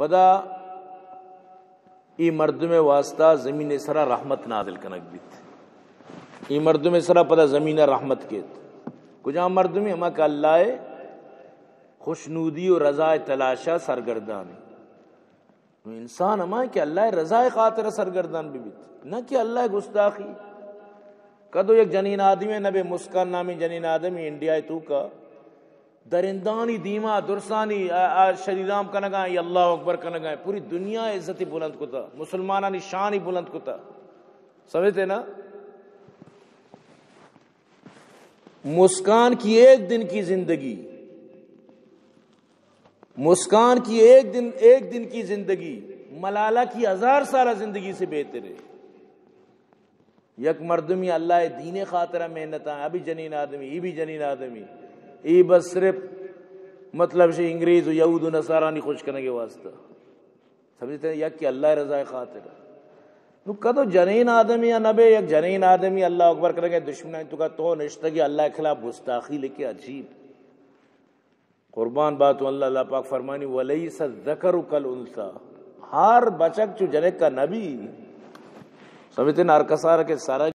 پدا ای مردم واسطہ زمین سرا رحمت نازل کنگ بیت۔ ای مردم سرا پدا زمین رحمت کیت۔ کجام مردمی؟ ہما کہ اللہ خوشنودی و رضا تلاشا سرگردانی۔ انسان ہما کہ اللہ رضا خاطر سرگردان بہ بیت، نہ کہ اللہ گستاخی۔ کدو یک جنین آدمی نبے، مسکان نامی جنین آدمی انڈیا توکا درندانی دیما، درسانی آ، آ، شریدام کنگا، ای اللہ اکبر کنگا، پوری دنیا عزتی بلند کتا، مسلمانانی شانی بلند کتا۔ سمجھتے نا؟ مسکان کی ایک دن کی زندگی، مسکان کی ایک دن، ایک دن کی زندگی ملالہ کی ہزار سالہ زندگی سے بہتر ہے۔ یک مردمی اللہ دین خاطر محنت آ، ابھی جنین آدمی، ای بھی جنین آدمی، ای بس صرف مطلب سے انگریز و یہود و نصارانی خوش کرنے کے واسطہ۔ سمجھتے ہیں؟ یک کہ اللہ رضا خاطر۔ نو کدو جنین آدمی یا نبے، یک جنین آدمی اللہ اکبر کرنے کے دشمن ہے، تو کا تو نشتگی اللہ کے خلاف گستاخی لکھے، عجیب۔ قربان باتوں، اللہ، اللہ پاک فرمانی، "ولیس الذکر کالانثی"، ہر بچک چو جنک کا نبی۔ سمجھتے ہیں؟ ہر کسار کے سارا